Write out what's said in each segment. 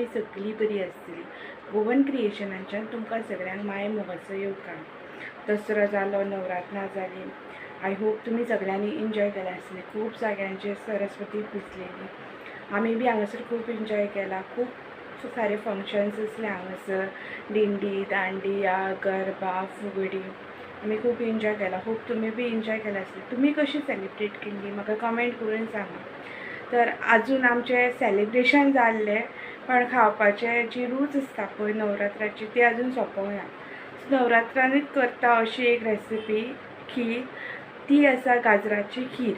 तुमी सगळीं बरी आसतली. गोवन क्रिएशनाच्यान तुमकां सगळ्यांक माय मोगाचो येवकार. दसरो जालो, नवरात्रां जाली. I hope तुमी सगळ्यांनी एन्जॉय केला आसतलें. खूब जाग्यांचेर सरस्वती पुजलेली. आमी बी हांगासर खूब एन्जॉय केला. खूब सारे फंक्शन्स आसले हांगासर. दिंडी, दांडिया, गरबा, फुगडी. आमी खूब एन्जॉय केला. होप तुमी बी एन्जॉय केला आसतलें. तुमी कशी सेलिब्रेट केल्ली म्हाका कमेंट करून सांगा. तर अजून आमचें सेलिब्रेशन जाल्लें पण खावपाचें जी रूच आसता पळय नवरात्राची ती अजून सोंपोंक ना. नवरात्रांनीच करता अशी एक रेसिपी खीर, ती आसा गाजराची खीर.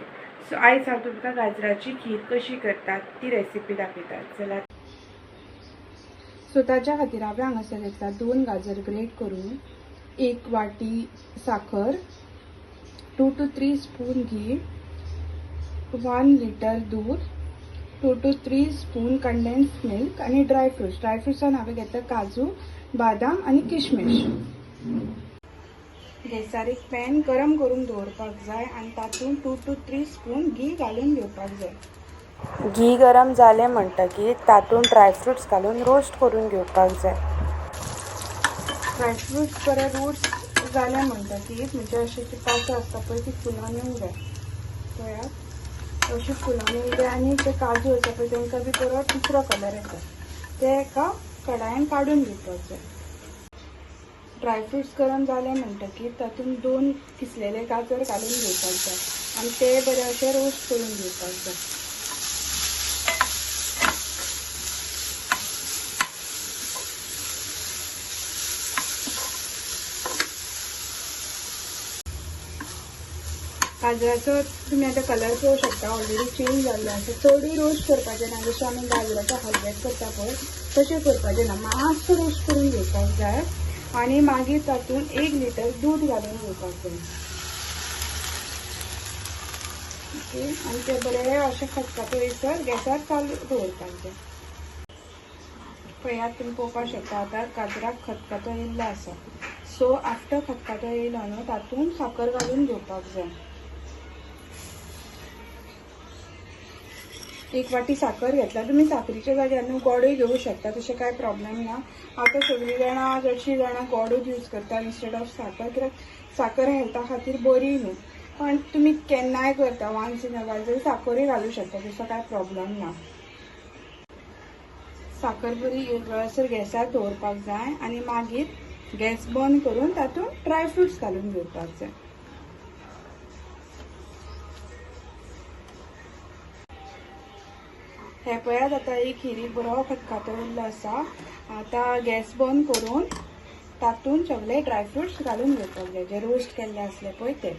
सो आयज हांव तुमकां गाजराची खीर कशी करतात ती रेसिपी दाखयता. चला. सो ताच्या खातीर हांवें हांगासर घेतला 2 गाजर ग्रेट करून, 1 वाटी साखर, 2 to 3 spoon घी, 1 लिटर दूध, 2 to 3 spoon condense milk आनी ड्राय फ्रुट्स. ड्राय फ्रुट्सान हांवें घेतला काजू, बादाम आनी किशमिश. गॅसार एक पॅन गरम करून दवरपाक जाय आनी तातूंत 2 to 3 spoon घी घालून घेवपाक जाय. घी गरम जालें म्हणटकीर तातूंत ड्राय फ्रुट्स घालून रोस्ट करून घेवपाक जाय. ड्राय फ्रुट्स बरे रोस्ट जाले म्हणटकीर म्हणजे अशें ती पासां आसता पळय ती फुलां येवंक जाय. पळयात अशी फुलां येवंक जाय आनी ते काजू आसा पळय तांकां बी बरो दुसरो कलर येता. ते एका कडायेन काडून घेवपाक जाय. ड्राय फ्रुट्स गरम जाले म्हणटकीर तातूंत 2 किसलेले गाजर घालून घेवपाक जाय आनी ते बरे अशे रोस्ट करून घेवपाक जाय. गाजराचो तुमी आतां कलर पळोवंक शकता, ऑलरेडी चेंज जाल्लो आसा. चडूय रोस्ट करपाचें ना, जशें आमी गाजराचो हलव्याक करता पळय तशें करपाचें ना. मातसो रोस्ट करून घेवपाक जाय आनी मागीर तातूंत 1 लिटर दूद घालून घेवपाक जाय. ओके, आनी तें बरें अशें खतखतो येयसर गॅसार चालू दवरपाक जाय. पळयात तुमी पळोवपाक शकता आतां गाजराक खतखतो येयल्लो आसा. सो आफ्टर खतखतो येयलो न्हू तातूंत साकर घालून घेवपाक जाय. 1 वाटी साकर घेतला. तुमी साकरीच्या जाग्यार न्हू गोडूय घेवंक शकता, तशें कांय प्रॉब्लेम ना. आतां सगळीं जाणां चडशीं जाणां गोडूच यूज करता इन्स्टेड ऑफ साकर, कित्याक साकर हेल्था खातीर बरी न्हू. पण तुमी केन्नाय करता वन्स इन अ वायल जाल्यार साकरूय घालूं शकता, तसो कांय प्रॉब्लेम ना. साकर बरी विरगळसर गॅसार दवरपाक जाय आनी मागीर गॅस बंद करून तातूंत ड्राय फ्रुट्स घालून घेवपाक जाय. हे पळयात आतां ही खिरीक बरो खतखतो येयल्लो आसा. आतां गॅस बंद करून तातूंत सगळे ड्राय फ्रुट्स घालून घेवपाक जाय, जे रोस्ट केल्ले आसले पळय ते.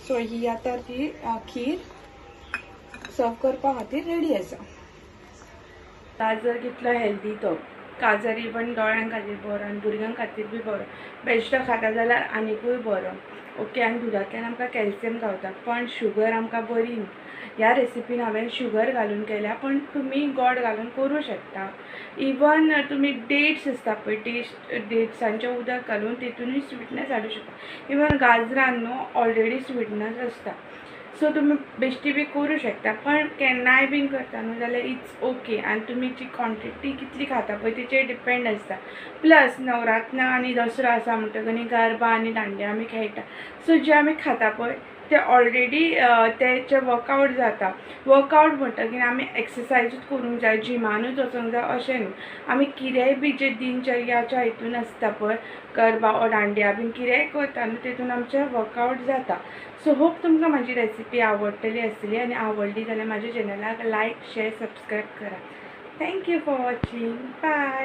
सो ही आतां ती खीर सर्व करपा खातीर रेडी आसा. गाजर कितलो हेल्दी तो. गाजर इवन दोळ्यां खातीर बरो आनी भुरग्यां खातीर बी बरो. बेश्टो खाता जाल्यार आनिकूय बरो. ओके, आनी दुदांतल्यान आमकां कॅल्शियम गावता, पण शुगर आमकां बरी न्हू. ह्या रेसिपीन हांवें शुगर घालून केल्या, पण तुमी गोड घालून करूं शकता. इवन तुमी डेट्स आसता पळय, डेट्सांचें उदक घालून तितूनय स्विटनस हाडूं शकता. इवन गाजरान न्हू ऑलरेडी स्विटनस आसता. सो तुमी बेश्टी बी करूं शकता, पण केन्नाय बीन करता न्हू जाल्यार it's okay. आनी तुमी जी क्वॉन्टिटी कितली खाता पळय तेचेर डिपेंड आसता. प्लस नवरात्रां आनी दसरो आसा म्हणटकीर न्ही गरबा आनी दांडिया आमी खेळटा. सो जे आमी खाता पळय ते ऑलरेडी तेचे वर्कआवट जाता. वर्कआवट म्हणटकीर आमी एक्सरसायजूच करूंक जाय, जिमानूच वचूंक जाय अशें न्हू. आमी कितेंय बी जे दिनचर्याच्या हितून आसता पळय गरबा ओ दांडिया बीन कितेंय करता न्हू तितून आमचें वर्कआवट जाता. सो होप तुमकां म्हाजी रेसिपी आवडटली आसतली आनी आवडली जाल्यार म्हाज्या चॅनलाक लायक, शेर, सबस्क्रायब करा. Thank you for watching. Bye.